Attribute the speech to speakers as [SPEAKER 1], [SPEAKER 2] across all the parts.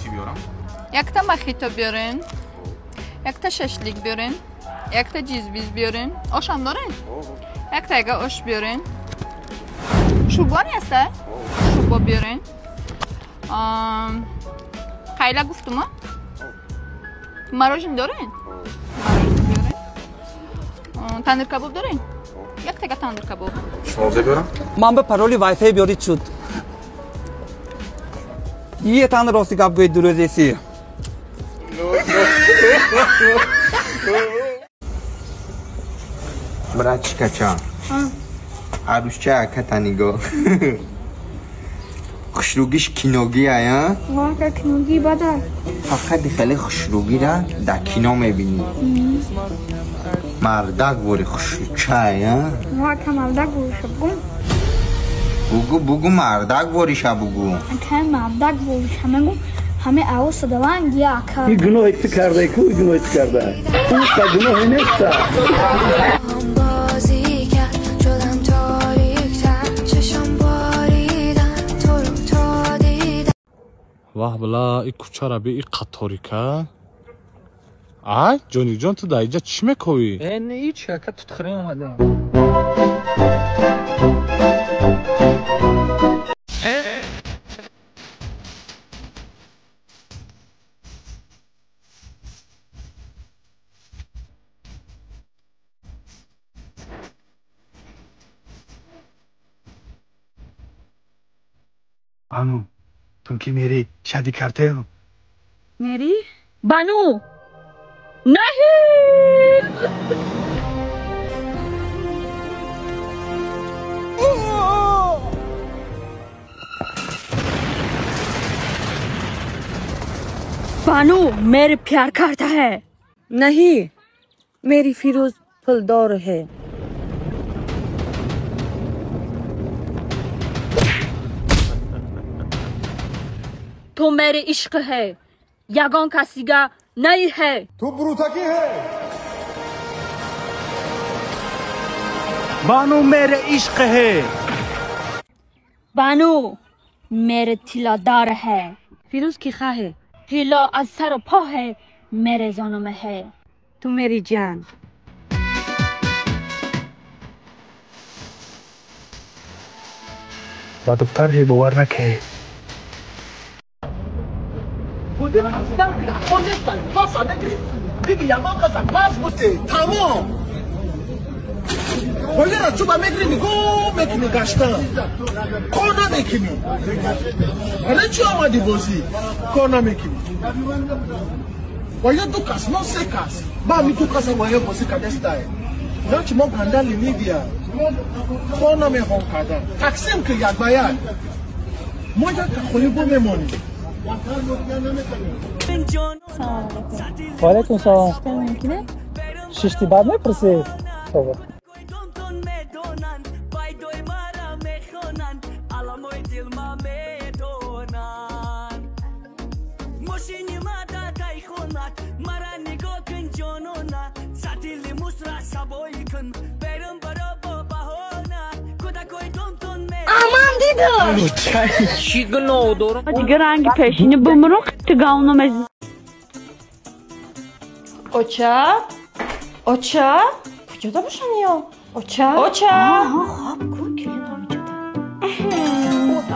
[SPEAKER 1] Чӣ биёрам?
[SPEAKER 2] Якта мохито биёрен, якта шашлик биёрен, якта ҷизбиз биёрен. Ошам дорен? Якта яга ош биёрен. Шӯрбони ҳаста? Шӯрбо биёрен. Қайла гуфтума? Мороженое дорен? Мороженое биёрен. Тандир кабоб дорен? Яктага тандир кабоб.
[SPEAKER 1] Шумо биёрам?
[SPEAKER 3] Ман ба пароли вайфай биёрид шуд. Ие тан рости гап гӯед дурӯзеси.
[SPEAKER 4] Братчика ча. Арӯсча аката нигоҳ. Хушрӯгиш киногӣ ая?
[SPEAKER 5] Вака киногӣ бада.
[SPEAKER 4] Фақат хеле хушрӯгира дар кино мебинӣ. Мардак вори хушрӯча ая?
[SPEAKER 5] Вака мардак вориша бугу.
[SPEAKER 4] Бугу бугу мардак вориша бугу.
[SPEAKER 5] Ака мардак вориша мегу ҳаме авоса даванг я ака.
[SPEAKER 6] И гуноҳи ту карда ку гуноҳи ту карда. Ӯ та гуноҳи неста.
[SPEAKER 7] Ваҳ била, и кӯчара би, и қаторика. Ай, ҷониҷон, ту дар инҷа чӣ мековӣ?
[SPEAKER 8] Э, не ҳеч, ака тутхӯрӣ омадам.
[SPEAKER 6] Бану, तुम की मेरी शादी करते हो?
[SPEAKER 9] मेरी? बानू नहीं। बानू मेरे प्यार करता है।
[SPEAKER 10] नहीं, मेरी फिरोज फुलदौर है।
[SPEAKER 9] तो मेरे इश्क है, यागों का सिगा नहीं है।
[SPEAKER 1] तू ब्रूथा की है।
[SPEAKER 6] बानू मेरे इश्क है।
[SPEAKER 9] बानू मेरे थिलादार है।
[SPEAKER 10] फिरोज की खा है।
[SPEAKER 9] हिला असर पो है, मेरे जोनों में है।
[SPEAKER 10] तू मेरी जान।
[SPEAKER 6] ба духтар бовар накӣ.
[SPEAKER 11] Тамом. Бояд чӯба мегирӣ, нигоҳ мекунӣ гаштан. Кор намекунӣ. Барои чӣ омадӣ бозӣ? Кор намекунӣ. Бояд ду кас, но се кас. Ба ми ду каса бояд бозӣ кардастае. Начи мо гандали нидия. Кор намехоҳам кардан. Тақсим ки як ба як. Мо як хонӣ бо мемонем.
[SPEAKER 8] Ваалайкум салом. Шишти бад мепурсед? Тоба.
[SPEAKER 9] Аман дидам.
[SPEAKER 8] Чӣ гуноҳ дорам?
[SPEAKER 9] Дигар ранги пешини бумру тигаунам аз. Оча? Оча? Куҷода бошам ё? Оча? Оча? Аҳа, хоб ку келин ҳамиҷода.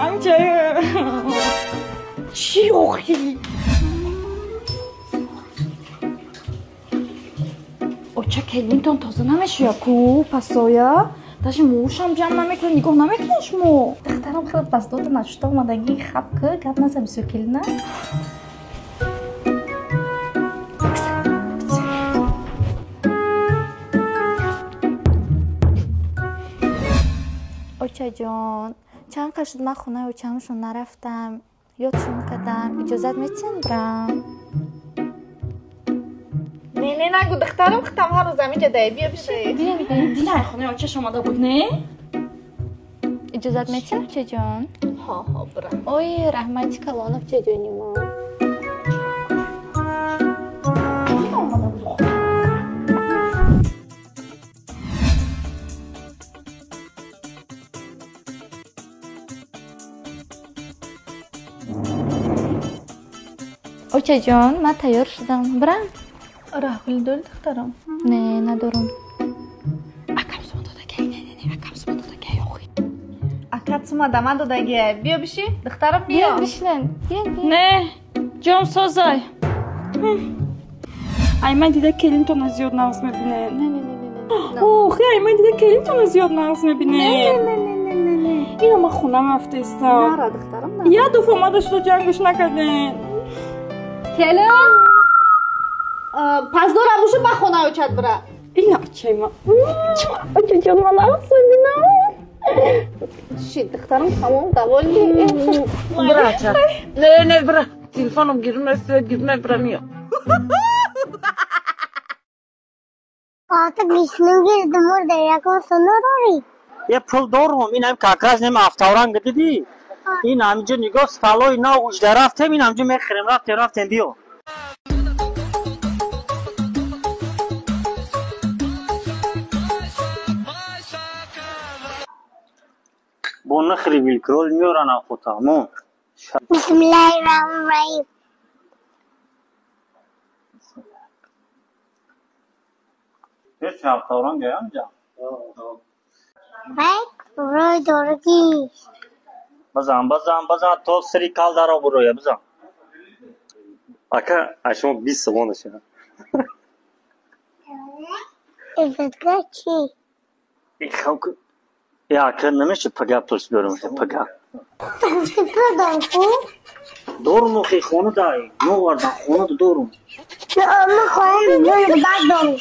[SPEAKER 9] Ҳамиҷа. Чӣ охи? Оча келинтон тоза намешӯя ку пасоя? Даже мӯшам ҷамъ намекунад, нигоҳ намекунед шумо.
[SPEAKER 5] Духтарам хеле пасдода нашуда омадагӣ, хаб ку, гап наза бисёр келина. Очаҷон, чанд қад шуд ман хонаи очамшон нарафтам, ёдшон кардам, иҷозат метиҳанд бирам?
[SPEAKER 2] Не, не нагу, духтарам, хитам ҳар рӯз ҳаминҷа дае, биё бишин.
[SPEAKER 9] Дилай хонаи очаш омада буд, не?
[SPEAKER 5] Иҷозат метиҳанд, очаҷон?
[SPEAKER 2] Ҳо, ҳо, бирам.
[SPEAKER 5] Ой, раҳмати калон, очаҷони мо. Очаҷон, ман тайёр шудам. Бирам?
[SPEAKER 2] Раҳгул дори духтарам?
[SPEAKER 5] Не, надорам.
[SPEAKER 9] Акам сума додагай, не, не, не, акам сума додагай, охи.
[SPEAKER 2] Акат сума дама додагай. Биё биши, духтарам биё.
[SPEAKER 5] Биё бишинен. Биё, биё.
[SPEAKER 9] Не, ҷон созай. Ай ман дида келинтона зиёд нағз мебинед.
[SPEAKER 5] Не, не, не, не, не.
[SPEAKER 9] Охи, ай ман дида келинтона зиёд нағз мебинед.
[SPEAKER 2] Не, не, не, не, не, не.
[SPEAKER 9] Ина ман хона рафтаистам.
[SPEAKER 2] Нара, духтарам, нара.
[SPEAKER 9] Я дуф омада шуда ҷангуш накардем.
[SPEAKER 2] Келин? Паздора бушу ба хона очад бира.
[SPEAKER 9] Ина очай ма. Очаҷон, ман нағз мебинам.
[SPEAKER 2] Ши, духтарам тамом довольни.
[SPEAKER 10] Бира, ача. Не, не, бира. Телефоном гирме, свет гирме, бира миё.
[SPEAKER 12] Ата гишнугир думур дар ягон суно дорӣ?
[SPEAKER 13] Е пул дорум, ин ҳам какраз нем автауранг дидӣ? Ин ҳаминҷо нигоҳ столои нав уҷда рафтем, ин ҳаминҷо мехӯрем, рафтем, рафтем, биё. Бо нахри вилкрол меоран ахота, мо.
[SPEAKER 12] Бисмиллаҳи раҳмони раҳим.
[SPEAKER 13] Пеш автауранг ҳаминҷа?
[SPEAKER 12] Вай, рӯй дорагӣ.
[SPEAKER 13] Бизан, бизан, бизан, то сири кал даро буроя, бизан. Ака, а шумо 20 сомон аша.
[SPEAKER 12] Иззатга чӣ?
[SPEAKER 13] Я, ака, намеша пага пулс биёрам, пага.
[SPEAKER 12] Ту гуфти пул дорам ку?
[SPEAKER 13] Дорум, охи, хона дай. Новардан, хона дорум.
[SPEAKER 12] Ман хоҳам бад дорум.